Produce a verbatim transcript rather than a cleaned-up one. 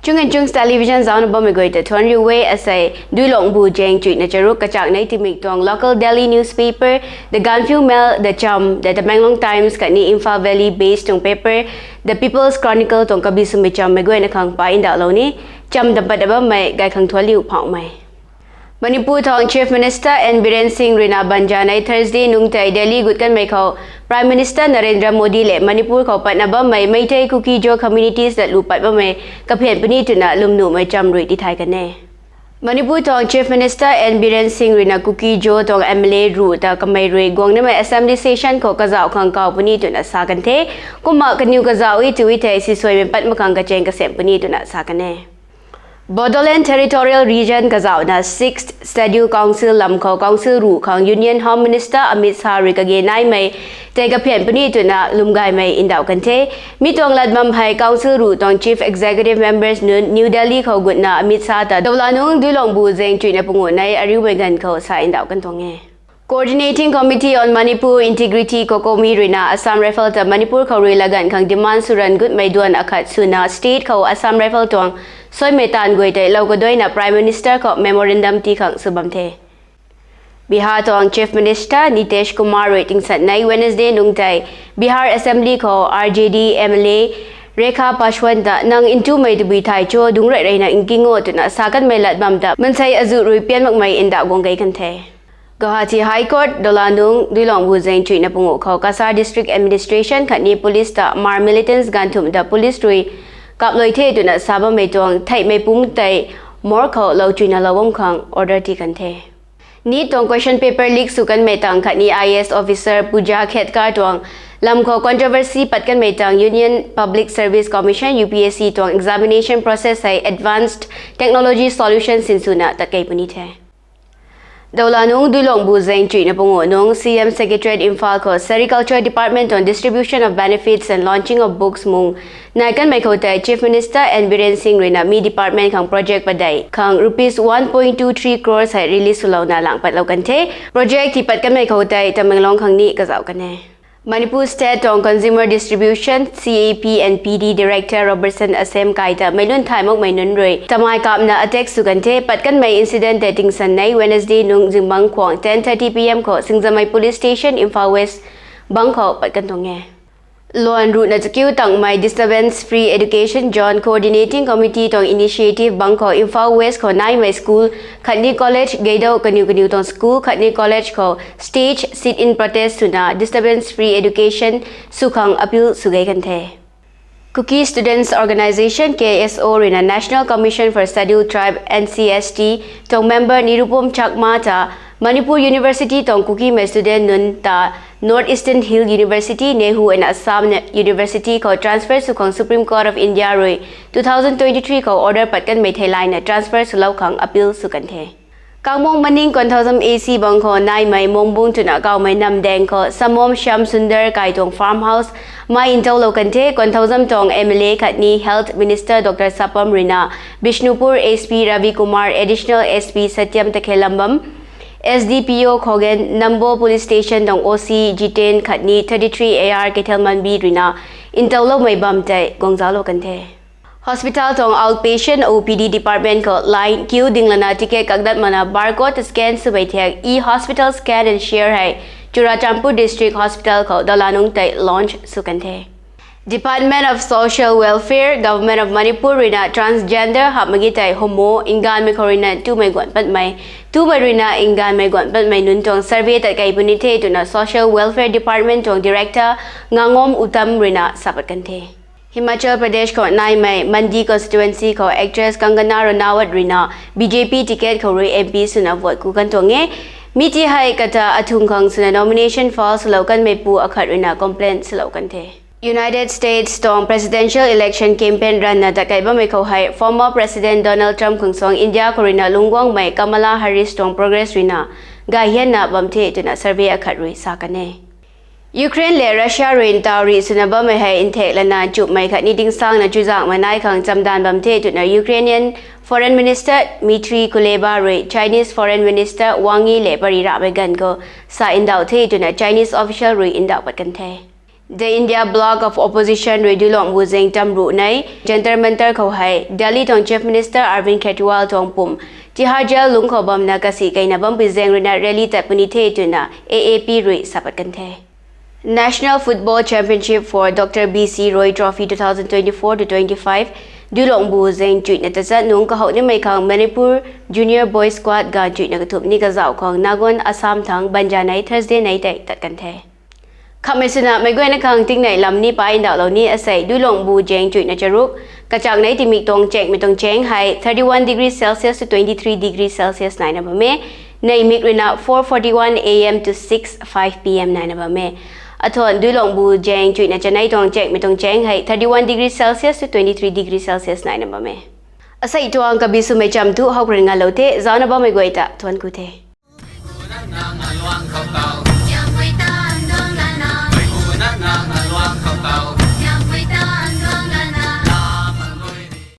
Chungan Chungs Television zauna bammei guay ta thuanc riu e. Asei Duilongbu zaeng chuihna charuk kachak nei tingmik tuang local daily newspaper The Gaanphiu Mail, The Cham, The Tamenglong Times khatni Imphal Valley based tuang paper The People's Chronicle tuang kabi swmei chammei guayna khang pa ndauhlou ni. Cham dam pat bammei gay khang thuanc riu phauhmei. Manipur tuang Chief Minister N Biren Singh ruina banzanei Thursday nungc tei Delhi gut kanmei khou Prime Minister Narendra Modi le Manipur khou patna bammei Meitei, Kuki, Zo communities latlu pat bammei kaphian puni twna lwmnuhmei cham rui tithay kan e. Manipur tuang Chief Minister N Biren Singh ruina Kuki-Zo tuang M L A ruh ta kamei rui guangnamei assembly session khou kazauh khang kau puni twna sa kan the. Kumna kaniw kazauh e tw e thei sisuaimei pat mak khang kachaeng kasem puni twna sa kan e. Bodoland Territorial Region kazauhna Sixth Schedule Council lam khou Council ruh khang Union Home Minister Amit Shah rui kage naimei tei kaphian puni twna lwmgaymei ndauh kan the. Mi tuang lat bam hei Council ruh tuang Chief Executive Members nunc New Delhi khou gutna Amit Shah ta Doula nungc Duilongbu zaeng chuihna panguh nei ariumei ganv khou sa ndauh kan tuang e. Coordinating Committee on Manipur Integrity, COCOMI ruina Assam Rifle ta Manipur khou rui laganv khang demand sw ranv gutmei duan akhat swna state khou Assam Rifle tuang suaimei taanv guay tei lou kaduaina Prime Minister khou memorandum tii khang sw bam the. Bihar tuang Chief Minister Nitish Kumar rui tingsaenei Wednesday nungc tei Bihar Assembly khou R J D M L A Rekha Paswan ta nang ntumei tabui thay cho, dungc rey reyna nking o twna sa kanmei lat bam ta mansei azuh rui pian makmei ndauh guang gei kan the. Guwahati High Court Doula nungc Duilongbu zaeng chuihna panguh khou Cachar District Administration khatni police ta Hmar militants ganv thumh ta police rui kaplou the twna sa bammei tuang theihmei pumc tei morgue khou lou chuina lou bam khang order tii kan the. NEET tuang question paper leak sw kanmei tang khatni I A S officer Pooja Khedkar tuang lam khou controversy pat kanmei tang Union Public Service Commission, U P S C tuang examination process hei advanced technology solution sinswna tatkei puni the. Doula nungc Duilongbu zaeng chuihna panguh nungc C M Secretariat Imphal khou Sericulture Department tuang distribution of benefits and launching of books mung nai kanmei khou tei Chief Minister N Biren Singh ruina mi department khang project padeih khang rupees one point two three crores hei release swlouna lang patlou kan the. Project tii pat kanmei khou tei Tamenglong khang ni kazauh kan e. Manipur State tuang Consumer Distribution, C A P and P D Director Robertson Asem kai ta meic lun thay makmei nunc rui tamei kapna attack sw kan the. Pat kanmei incident tei tingsaenei Wednesday nungc zingbangc khwang ten thirty P M khou Singjamei Police Station, Imphal West bangc khou pat kan tuang e. Luan ruhna chakiu tangmei Disturbance Free Education Zone Coordinating Committee tuang initiative bangc khou Imphal West khou naimei school khatni college geidou kaniw kaniw tuang school khatni college khou stage sit-in protest swna disturbance free education sw khang appeal sw gei kan the. Kuki Students Organisation, K S O ruina National Commission for Scheduled Tribe, N C S T tuang member Nirupam Chakma ta Manipur University tuang Kukimei student nunc ta North Eastern Hill University, NEHU and Assam University khou transfer sw khang Supreme Court of India rui two thousand twenty-three khou order pat kanmei theilayna transfer swlou khang appeal sw kan the. Kangmong Maning Konthozam A C bangc khou naimei Mongbung twna kawmei namdaeng khou Samom Shyam Sundar kai tuang farm house mei ntowlou kan the. Konthozam tuang M L A khatni Health Minister Doctor Sapam ruina Bishnupur S P Ravi Kumar, Additional S P Satyam Takhelambam, S D P O Khogen, Nambol Police Station tuang O C Jiten khatni thirty-three A R Keithelmanbi ruina ntowloumei bam tei guangzalou kan the. Hospital tuang outpatient O P D department khou line queue dinglana ticket kakdat makna barcode scan swmei thiak e-hospital scan and share hei Churachandpur District Hospital khou Doula nungc tei launch sw kan the. Department of Social Welfare, Government of Manipur ruina transgender hamh mak ge tei homo, nganvmei khou ruina ntumei guan patmei, ntumei ruina nganvmei guan patmei nunc tuang survey tatkei puni the twna Social Welfare Department tuang Director Ngangom Uttam ruina sa pat kan the. Himachal Pradesh khou naimei Mandi constituency khou actress Kangana Ranaut ruina B J P ticket khou rui M P swna vote ku kan tuang e. Mi ti hei kata athung khang swna nomination file swlou kanmeipu akhat ruina complain swlou kan the. United States tuang presidential election campaign ranna tatkei bammei khou hei former President Donald Trump khang suang India khou ruina lungc guangmei Kamala Harris tuang progress ruina gayhianna bam the twna survey akhat rui sa kan e. Ukraine lev Russia rui ntaw rih swna bammei hei nthek lana nchumhmei khatni dingsangna chuzaenghmei nai khang chamdanv bam the twna Ukrainian Foreign Minister Dmytro Kuleba rui Chinese Foreign Minister Wang Yi lev pary rahmei ganv khou sa ndauh the twna Chinese official rui ndauh pat kan the. The India Bloc of Opposition rui duilangbu zaeng tamruh nei Jantar Mantar khou hei Delhi tuang Chief Minister Arvind Kejriwal tuang pum Tihar Jail lungc khou bamna kasi keina bampui zaeng ruina rally tat puni the twna A A P rui sa pat kan the. National Football Championship for Doctor B C Roy Trophy two thousand twenty-four to twenty-five duilangbu zaeng chuihna tachat nungc kahow nimei khang Manipur Junior Boys Squad ganv chuihna kathumh ni kazauh khang Nagaon, Assam thangc banza nei Thursday nei tei tat kan the. Khamhmei swna meic guayna khang tingnei lam ni pai ndauhlou ni asei duilangbu zaeng chuihna charuk kachak nei timik tuang chengmei tuang chaeng hei thirty-one degree Celsius to twenty-three degree Celsius naina bam e. Neimik ruina four forty-one A M to six five P M naina bam e. Athuan duilangbu zaeng chuihna chanei tuang chengmei tuang chaeng hei thirty-one degree Celsius to twenty-three degree Celsius naina bam e. Asei tuang kabi swmei cham thu howkran ngalou the, zaucna bammei guay ta thuanc ku the.